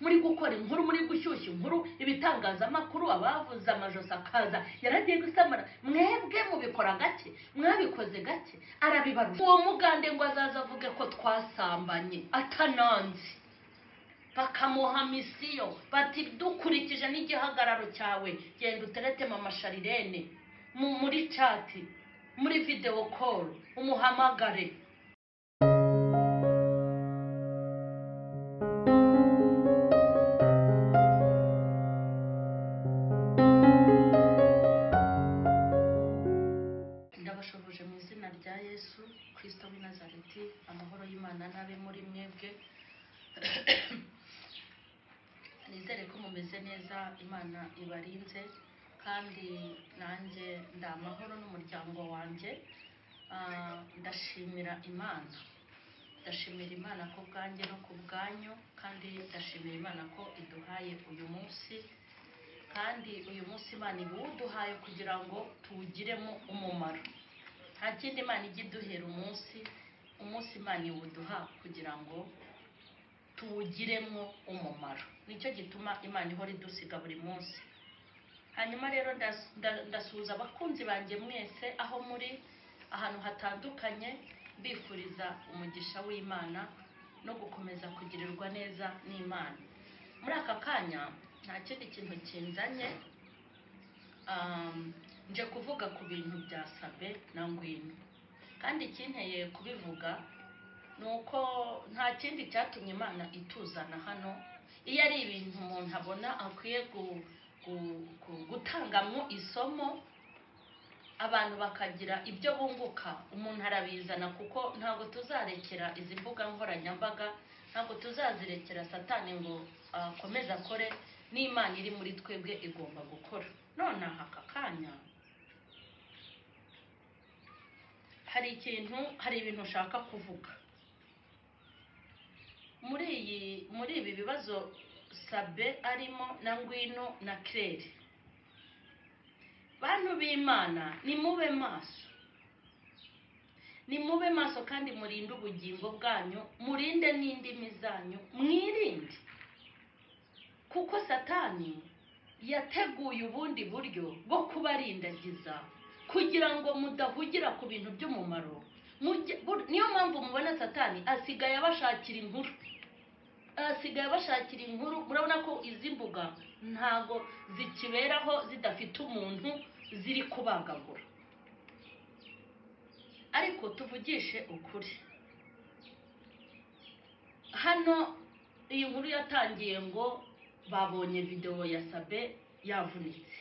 muri gukora inkuru, muri gushyushya inkuru, ibitangazamakuru, abavuze amajosi akaza yaragiye gusambana. Mwebwe mubikora gake, mwabikoze gake, arabibarusha. Uwo mugande ngo azaza avuge ko twasambanye atananze, bakamuha misiyo bati dukurikije n'igihagararo cyawe, genda uterete mama Sharirene muri chat, muri video call, umuhamagare. Ndabashoboje mu izina rya Yesu Kristo w'i Nazareti, amahoro y'Imana n'abe muri mwebwe. Nizere ko mumeze neza, Imana ibarinze, kandi nanjye ndi amahoro n'umuryango wanjye. Ndashimira Imana, ndashimira Imana ku bwanjye no ku bwanyu, kandi ndashimira Imana ko iduhaye uyu munsi, kandi uyu munsi Imana iwuduhaye kugira ngo tuwugiremo umumaro. Nta kindi Imana ijya iduhera umunsi, umunsi Imana iwuduha kugira ngo tuwugiremo umumaro. Nicyo gituma Imana ihora idusiga buri munsi. Hanyuma rero ndasuhuza abakunzi banjye mwese aho muri ahantu hatandukanye, mbifuriza umugisha w'Imana no gukomeza kugirirwa neza n'Imana. Muri aka kanya nta kindi kintu kinzanye, nje kuvuga ku bintu bya Sabe na Ngwino. Kandi ikinteye kubivuga nuko nta kindi cyatumye Imana ituzana hano. Iyo ari ibintu umuntu abona akwiye gutangamo isomo, abantu bakagira ibyo bunguka, umuntu arabizana, kuko ntabwo tuzarekera izi mbuga nkoranyambaga, ntabwo tuzazirekera Satani ngo akomeze akore, n'Imana iri muri twebwe igomba gukora. None aka kanya hari ikintu, hari ibintu ushaka kuvuga muri ibi bibazo Sabe arimo na Ngwino na Claire. Bantu b'Imana, nimube maso, nimube maso, kandi murinde ubugingo bwanyu, murinde n'indimi zanyu, mwirinde, kuko Satani yateguye ubundi buryo bwo kubarindagiza kugira ngo mudahugira ku bintu by'umumaro. Niyo mpamvu mubona Satani asigaye abashakira inkuru, asigaye abashakira inkuru. Murabona ko izi mbuga ntago zikiberaho zidafite umuntu ziri kubagagura. Ariko tuvugishe ukuri, hano iyi nkuru yatangiye ngo babonye video ya Sabe yavunitse.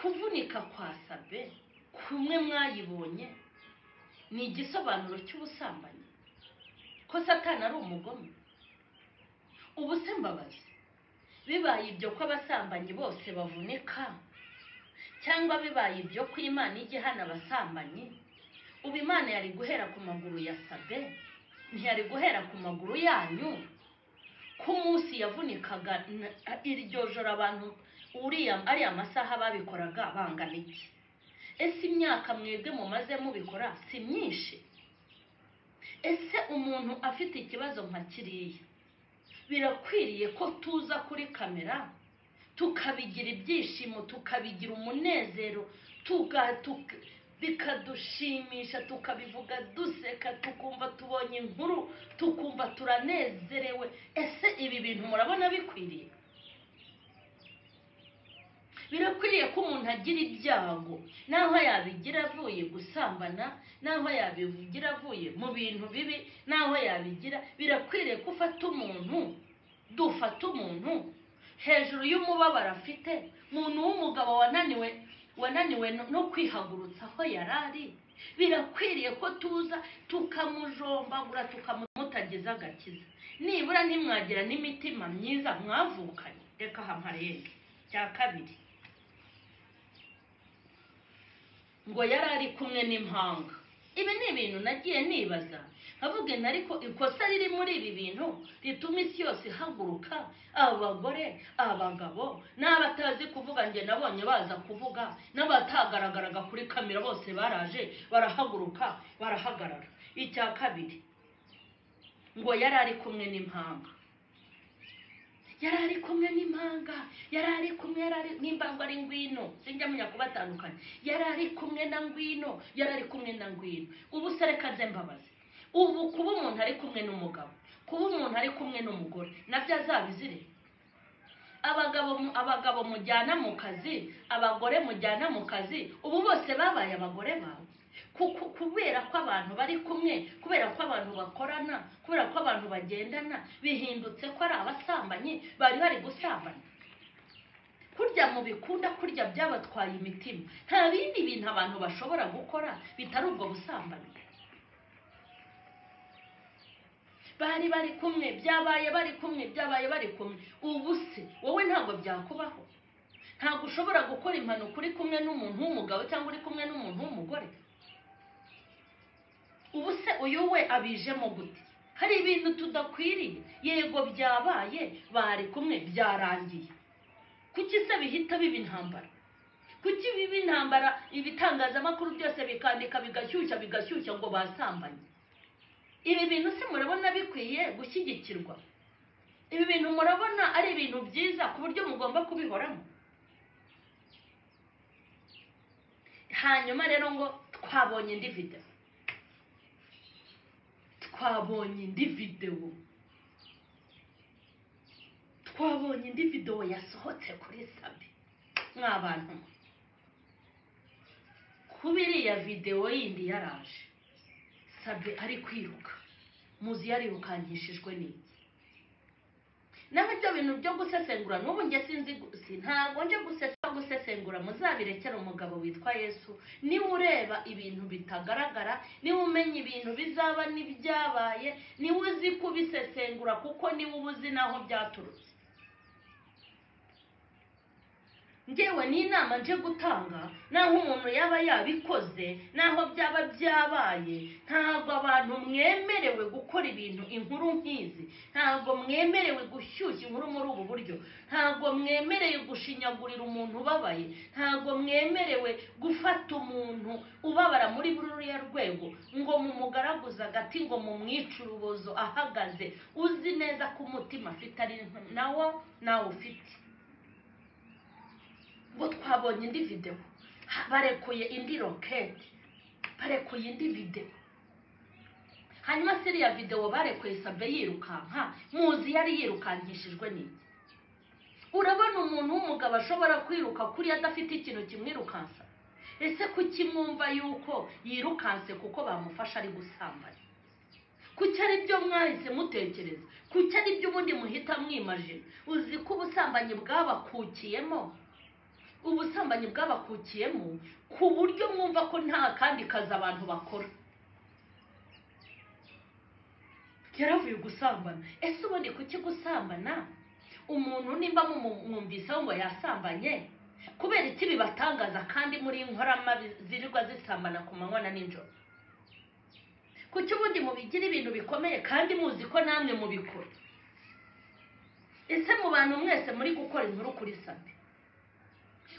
Kuvunika kwa Sabe kumwe mwayibonye ni igisobanuro cy'ubusambanyi, ko Satani ari umugome. Ubu se mbabazi, bibaye ibyo ko abasambanyi bose bavunika, cyangwa bibaye ibyo ko Imana ijya ihana abasambanyi, ubu Imana yari guhera ku maguru ya Sabe, ntiyari guhera ku maguru yanyu? Ku munsi yavunikaga iryo joro abantu ariya masaha babikoraga bangana iki? Ese imyaka mwebwe mumaze mubikora si myinshi? Ese umuntu afite ikibazo nka kiriya, birakwiriye ko tuza kuri kamera tukabigira ibyishimo, tukabigira umunezero, bikadushimisha, tukabivuga duseka, tukumva tubonye inkuru, tukumva turanezerewe? Ese ibi bintu murabona bikwiriye? Birakwiriye ko umuntu agira ibyago, naho yabigira avuye gusambana, naho yabigira avuye mu bintu bibi, naho yabigira, birakwiriye ko ufata umuntu, dufata umuntu hejuru y'umubabaro afite, umuntu w'umugabo wananiwe no kwihagurutsa aho yarari, birakwiriye ko tuza tukamujombagura, tukamutagiza agakiza. Nibura ntimwagira n'imitima myiza mwavukanye. Reka hamparenge cya kabiri, ngo yari ari kumwe n'impanga. Ibi ni ibintu nagiye nibaza, nkavuga ariko ikosa riri muri ibi bintu rituma isi yose ihaguruka, abagore, abagabo n'abatazi kuvuga, nge nabonye baza kuvuga, n'abatagaragaraga kuri kamera bose baraje barahaguruka barahagarara. Icya kabiri, Ngo yari ari kumwe n'impanga, yari ari kumwe n'impanga, yari ari kumwe, yari ari nimba ngo ari Ngwino, sinjya menya kubatandukanya, yari ari kumwe na Ngwino, yari ari kumwe na Ngwino. Ubu se reka nze mbabaze, ubu kuba umuntu ari kumwe n'umugabo, kuba umuntu ari kumwe n'umugore, nabyo azabizire? Abagabo mujyana mu kazi, abagore mujyana mu kazi, ubu bose babaye abagore bawe. Kubera ko abantu bari kumwe, kubera ko abantu bakorana, kubera ko abantu bagendana, bihindutse ko ari abasambanyi bari bari gusambana. Kurya mubikunda, kurya byabatwaye imitima. Nta bindi bintu abantu bashobora gukora bitari ubwo busambanyi. Bari bari kumwe, byabaye bari kumwe, byabaye bari kumwe. Ubu se wowe ntabwo byakubaho? Ntabwo ushobora gukora impanuka uri kumwe n'umuntu w'umugabo cyangwa uri kumwe n'umuntu w'umugore? Ubu se uyu we abijemo gute? Hari ibintu tudakwiriye. Yego byabaye, bari kumwe, byarangiye. Kuki se bihita biba intambara? Kuki biba intambara ibitangazamakuru byose bikandika, bigashyushya, bigashyushya ngo basambanye? Ibi bintu se murabona bikwiye gushyigikirwa? Ibi bintu murabona ari ibintu byiza ku buryo mugomba kubihoramo? Hanyuma rero ngo twabonye indi video, twabonye indi video, twabonye indi video yasohotse kuri Sabe. Mwabantu, kuba iriya video yindi yaraje, Sabe ari kwiruka, muzi yarirukankishijwe n'iki? Naho ibyo bintu byo gusesengura n'ubu njye sinzi, ntabwo nje gusesengura, muzabirekere umugabo witwa Yesu. Niba ureba ibintu bitagaragara, niba umenya ibintu bizaba n'ibyabaye, niba uzi kubisesengura, kuko niba ubuzi naho byaturutse. Njyewe n'inama nje gutanga, naho umuntu yaba yabikoze, naho byaba byabaye, ntabwo abantu mwemerewe gukora ibintu inkuru nk'izi, ntabwo mwemerewe gushyushya inkuru muri ubu buryo, ntabwo mwemerewe gushinyagurira umuntu ubabaye, ntabwo mwemerewe gufata umuntu ubabara muri ruriya rwego ngo mumugaraguze agati, ngo mumwice urubozo ahagaze, uzi neza ko umutima afite ari nawo nawe ufite. Ngo twabonye indi video, barekuye indi roketi, barekuye indi video. Hanyuma siriya video barekuye Sabe yirukanka, muzi yari yirukankishijwe n'iki? Urabona umuntu w'umugabo ashobora kwiruka kuri adafite ikintu kimwirukansa? Ese kuki mwumva yuko yirukanse kuko bamufasha ari gusambana? Kuki ari byo mwahise mutekereza? Kuki ari byo ubundi muhita mwimajina? Uzi ko ubusambanyi bwabakukiyemo, ubusambanyi bwabakukiyemo ku buryo mwumva ko nta kandi kazi abantu bakora. Yaravuye gusambana. Ese ubundi kuki gusambana umuntu nimba mumwumviseho ngo yasambanye, kubera iki bibatangaza kandi muri inkorama zirirwa zisambana ku manywa na nijoro? Kuki ubundi mubigira ibintu bikomeye kandi muzi ko namwe mubikora? Ese mu bantu mwese muri gukora inkuru kuri Sabe,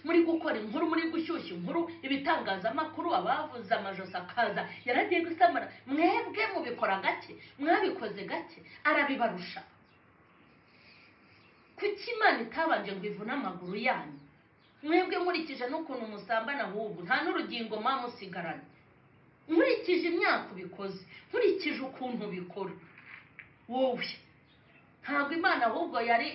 muri gukora inkuru, muri gushyushya inkuru, ibitangazamakuru, abavuze amajosi akaza yaragiye gusambana, mwebwe mubikora gake, mwabikoze gake, arabibarusha. Kuki Imana itabanje ngo ivune amaguru yanyu? Mwebwe nkurikije n'ukuntu musambana, ahubwo nta n'urugingo mwamusigaranye. Nkurikije imyaka ubikoze, nkurikije ukuntu ubikora wowe, ntabwo Imana ahubwo yari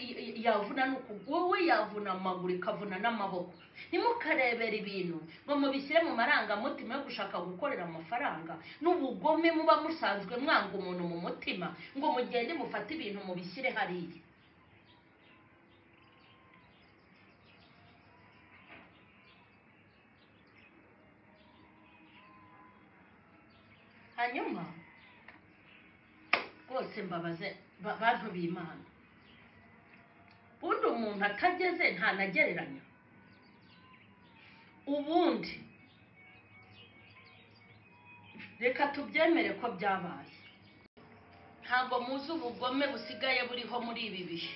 yavuna wowe, yavuna amaguru ikavuna n'amaboko. Ntimukarebere ibintu ngo mubishyire mu marangamutima yo gushaka gukorera amafaranga n'ubugome muba musanzwe mwanga umuntu mu mutima, ngo mugende mufate ibintu mubishyire hariya. Hanyuma rwose mbabaze bantu b'Imana, ubundi umuntu atageze ntanagereranya. Ubundi reka tubyemere ko byabaye. Ntabwo muzi ubugome busigaye buriho muri ibi bihe.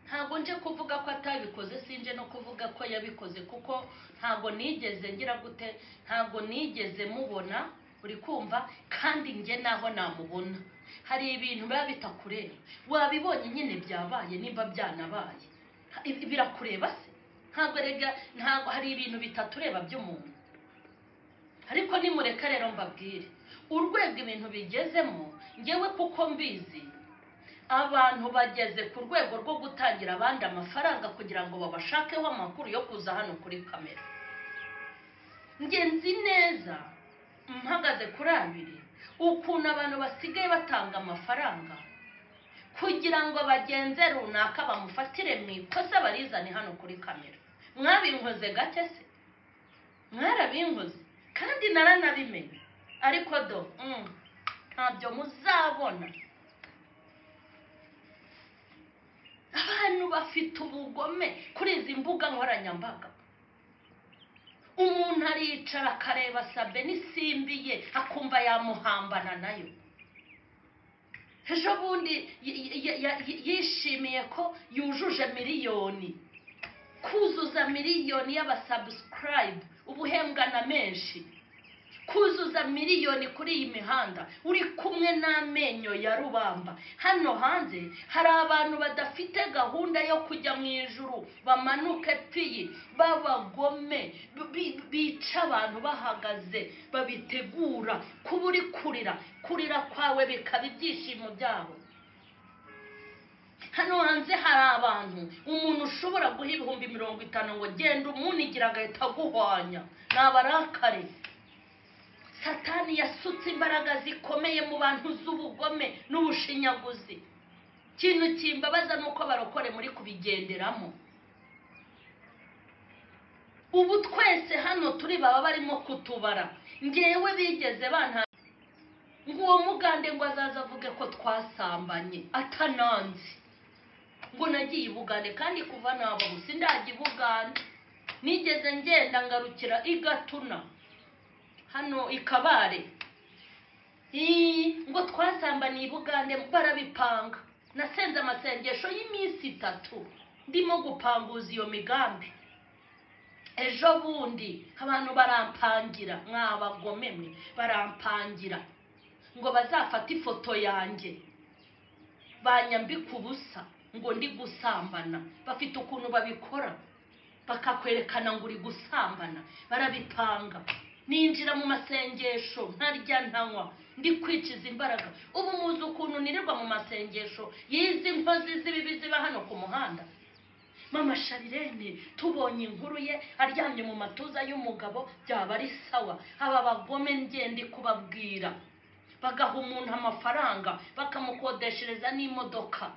Ntabwo nje kuvuga ko atabikoze, sinje no kuvuga ko yabikoze, kuko ntabwo nigeze ngira gute, ntabwo nigeze mubona Uri kumva? Kandi njye naho namubona hari ibintu biba bitakureba. Wabibonye nyine byabaye, nimba byanabaye birakureba se? Ntabwo rega, ntabwo hari ibintu bitatureba by'umuntu. Ariko nimureka rero mbabwire urwego ibintu bigezemo. Ngewe kuko mbizi, abantu bageze ku rwego rwo gutangira abandi amafaranga kugira ngo babashakeho amakuru yo kuza hano kuri kamera. Nge nzi neza mpagaze kuri abiri ukuntu abantu basigaye batanga amafaranga kugira ngo bagenze runaka bamufatire mu ikosa, barizane hano kuri kamera. Mwabinkoze gake se? Mwarabinkoze kandi naranabimenye. Ariko do ntabyo muzabona. Abantu bafite ubugome kuri izi mbuga nkoranyambaga. Umuntu aricara akareba Sabe n'isimbi ye, akumva yamuhambana nayo. Ejo bundi yishimiye ko yujuje miliyoni. Kuzuza miliyoni y'abasubscribe, ubuhembwa na menshi. Kuzuza miliyoni kuri iyi mihanda uri kumwe n'amenyo ya rubamba. Hano hanze hari abantu badafite gahunda yo kujya mu ijuru, bamanuke piyi, b'abagome, bica abantu bahagaze, babitegura. Kuba uri kurira, kurira kwawe bikaba ibyishimo byabo. Hano hanze hari abantu umuntu ushobora guha 50,000 ngo genda umunigira, agahita aguhwanya. Ni abarakare. Satani yasutse imbaraga zikomeye mu bantu z'ubugome n'ubushinyaguzi. Ikintu kimbabaza ni uko barokore muri kubigenderamo. Ubu twese hano turi baba barimo kutubara. Ngewe bigeze banta ngo uwo mugande ngo azaza avuge ko twasambanye atananze, ngo nagiye i Bugande, kandi kuva naba gusa ndajya i Bugande. Nigeze ngenda ngarukira i Gatuna hano i Kabare, ngo twasambaniye i Bugande, barabipanga. Nasenze amasengesho y'iminsi 3 ndimo gupanguza iyo migambi. Ejo bundi abantu barampangira, mwabagome mwe, barampangira ngo bazafate ifoto yanjye banyambika ubusa ngo ndi gusambana. Bafite ukuntu babikora bakakwerekana ngo uri gusambana, barabipanga. Ninjira mu masengesho ntarya ntanywa, ndi kwikiza imbaraga. Ubu muzi ukuntu nirirwa mu masengesho y'izi nkozi z'ibibi ziba hano ku muhanda. Mama Sharirene tubonye inkuru ye aryamye mu matuza y'umugabo, byaba ari sawa. Aba bagome ngende kubabwira, bagaha umuntu amafaranga bakamukodeshereza n'imodoka,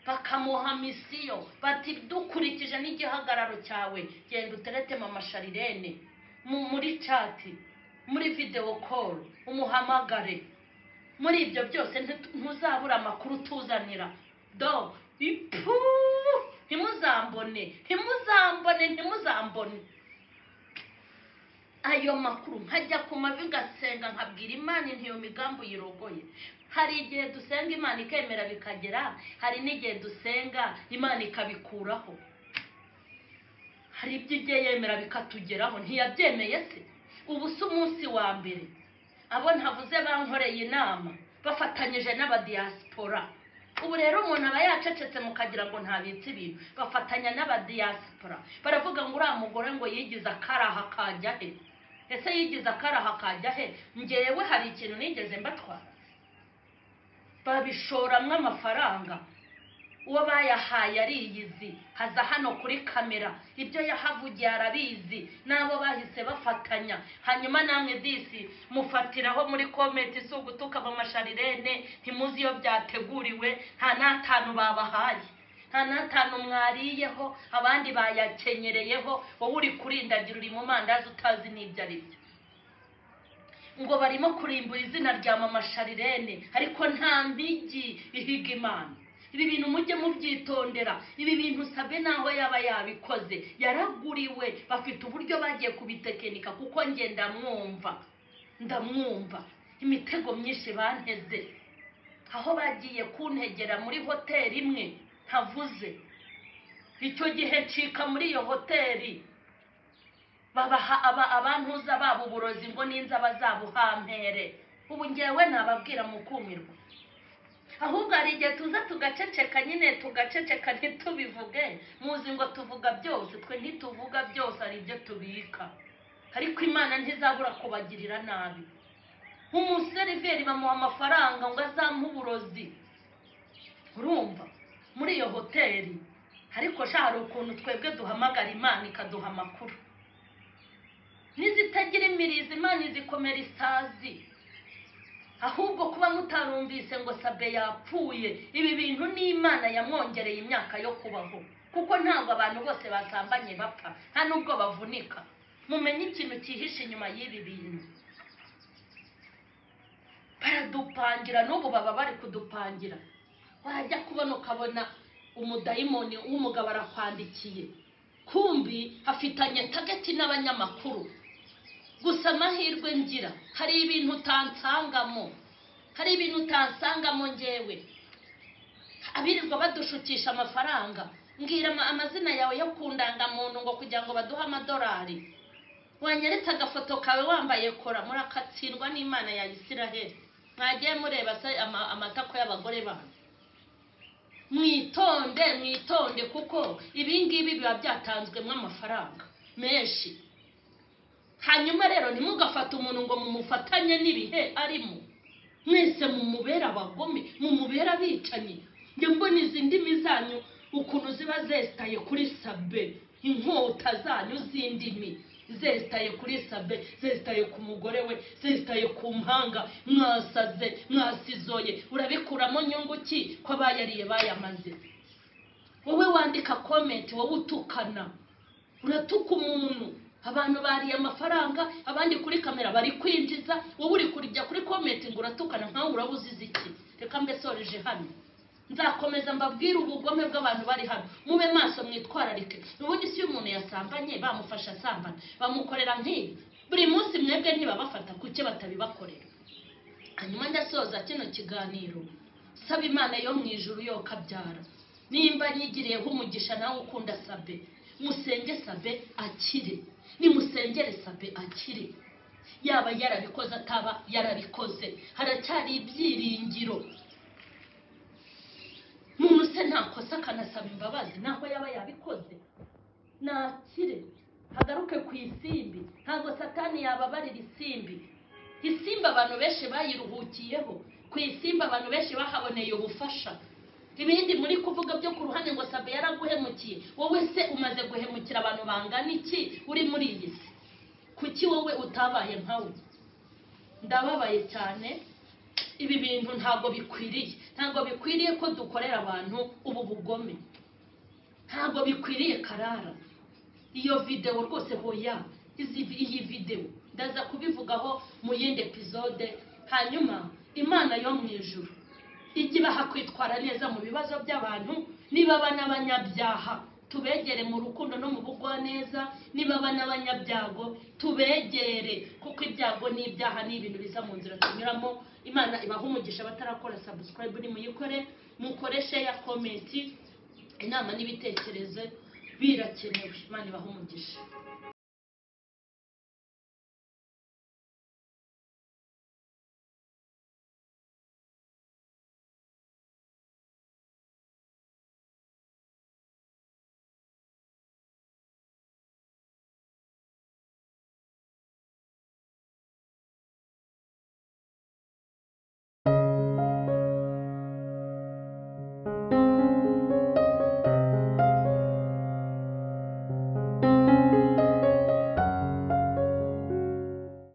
bakamuha misiyo, bati dukurikije n'igihagararo cyawe genda uterete Mama Sharirene muri chat, muri video call, umuhamagare. Muri ibyo byose ntuzabura amakuru tuzanira. Do ipu, ntimuzambone, ntimuzambone, ntimuzambone. Ayo makuru nkajya ku mavi ngasenga, nkabwira Imana intiyo migambi uyirogoye. Hari igihe dusenga Imana ikemera bikagera, hari n'igihe dusenga Imana ikabikuraho. Hari ibyo igiye yemera bikatugeraho, ntiyabyemeye se? Ubu si umunsi wa mbere abo ntavuze bankoreye inama bafatanyije n'abadiaspora. Ubu rero umuntu aba yacecetse mukagira ngo ntabitse ibintu. Bafatanya n'abadiaspora baravuga ngo uriya mugore ngo yigize akaraha kajya he? Ese yigize akaraha kajya he? Ngewe hari ikintu nigeze mbatwara? Babishoramwo amafaranga, uwo bayahaye ariyizi, haza hano kuri kamera ibyo yahavugiye arabizi, n'abo bahise bafatanya. Hanyuma namwe disi mufatiraho muri comment, si ugutuka Mama Sharirene, ntimuzi iyo byateguriwe, nta n'atanu babahaye, nta n'atanu mwariyeho, abandi bayakenyereyeho, wowe uri kurindagira uri mu mandazi utazi n'ibyo ari byo. Ngo barimo kurimbura izina rya Mama Sharirene, ariko nta mpigi ihiga Imana. Ibi bintu mujye mubyitondera. Ibi bintu Sabe naho yaba yabikoze yaraguriwe, bafite uburyo bagiye kubitekinika, kuko nge ndamwumva, ndamwumva. Imitego myinshi banteze, aho bagiye kuntegera muri hoteli imwe ntavuze. Icyo gihe ncika muri iyo hoteli. Babaha abantuza babo uburozi ngo ninza bazabuhampere. Ubu ngewe nababwira mukumirwa. Ahubwo hari igihe tuza tugaceceka nyine, tugaceceka ntitubivuge, muzi ngo tuvuga byose, twe ntituvuga byose, hari ibyo tubika. Ariko Imana ntizabura kubagirira nabi. Umuseriveri bamuha amafaranga ngo azampe uburozi, urumva, muri iyo hoteli. Ariko sha hari ukuntu twebwe duhamagara Imana ikaduha amakuru. Nizitagira imirizo Imana izikomera isazi. Ahubwo kuba mutarumvise ngo Sabe yapfuye, ibi bintu ni Imana yamwongereye imyaka yo kubaho, kuko ntabwo abantu bose basambanye bapfa, nta nubwo bavunika. Mumenye ikintu cyihishe inyuma y'ibi bintu. Baradupangira, n'ubu baba bari kudupangira. Wajya kubona ukabona umudayimoni w'umugabo arakwandikiye, kumbi afitanye tageti n'abanyamakuru. Gusa amahirwe ngira, hari ibintu utansangamo, hari ibintu utansangamo ngewe. Abirirwa badushukisha amafaranga, mbwira amazina yawe yo ku ndangamuntu ngo kugira ngo baduhe amadolari. Wanyeretse agafoto kawe wambaye kora, murakatsindwa n'Imana ya Isiraheli. Mwagiye mureba se amatako y'abagore banyu. Mwitonde, mwitonde, kuko ibi ngibi biba byatanzwemo amafaranga menshi. Hanyuma rero ntimugafate umuntu ngo mumufatanye n'ibihe arimo, mwese mumubera abagome, mumubera abicanyi. Njye mbona izi ndimi zanyu ukuntu ziba zesitaye kuri Sabe, inkota zanyu z'indimi zesitaye kuri Sabe, zesitaye ku mugore we, zesitaye ku mpanga. Mwasaze, mwasizoye, urabikuramo nyungu ki ko bayariye bayamaze? Wowe wandika comment, wowe utukana, uratuka umuntu. Abantu bariye amafaranga, abandi kuri kamera bari kwinjiza, wowe uri kurijya kuri comment ngo uratukana, nkawe urabuzize iki? Reka mbesoreje hano, nzakomeza mbabwire ubugome bw'abantu bari hano. Mube maso, mwitwararike. Ubundi si umuntu yasambanye bamufasha asambana, bamukorera nk'ibi buri munsi, mwebwe ntibabafata, kuki batabibakorera? Hanyuma ndasoza kino kiganiro saba Imana yo mu ijuru yo kabyara, nimba nyigiriyeho umugisha nawe ukunda Sabe, musenge Sabe akire, nimusengere Sabe akire. Yaba yarabikoze ataba yarabikoze, haracyari ibyiringiro. Umuntu se ntakosa akanasaba imbabazi naho yaba yabikoze, nakire, hagaruke ku isimbi. Ntabwo Satani yababarira isimbi. Isimbi abantu benshi bayiruhukiyeho, ku isimbi abantu benshi bahaboneye ubufasha. Ibindi muri kuvuga byo ku ruhande ngo Sabe yaraguhemukiye, wowe se umaze guhemukira abantu bangana iki uri muri iyi si? Kuki wowe utabaye nkawe? Ndababaye cyane, ibi bintu ntabwo bikwiriye, ntabwo bikwiriye ko dukorera abantu ubu bugome, ntabwo bikwiriye. Karara iyo video rwose, hoya iyi video ndaza kubivugaho mu yindi episode. Hanyuma Imana yo mu ijuru ijye ibaha kwitwara neza mu bibazo by'abantu. Nibaba n'abanyabyaha tubegere mu rukundo no mu bugwaneza, nibaba n'abanyabyago tubegere, kuko ibyago n'ibyaha ni ibintu biza mu nzira tunyuramo. Imana ibaha umugisha. Batarakora subscribe nimuyikore, mukore share, comment, inama n'ibitekerezo birakenewe. Imana ibaha umugisha.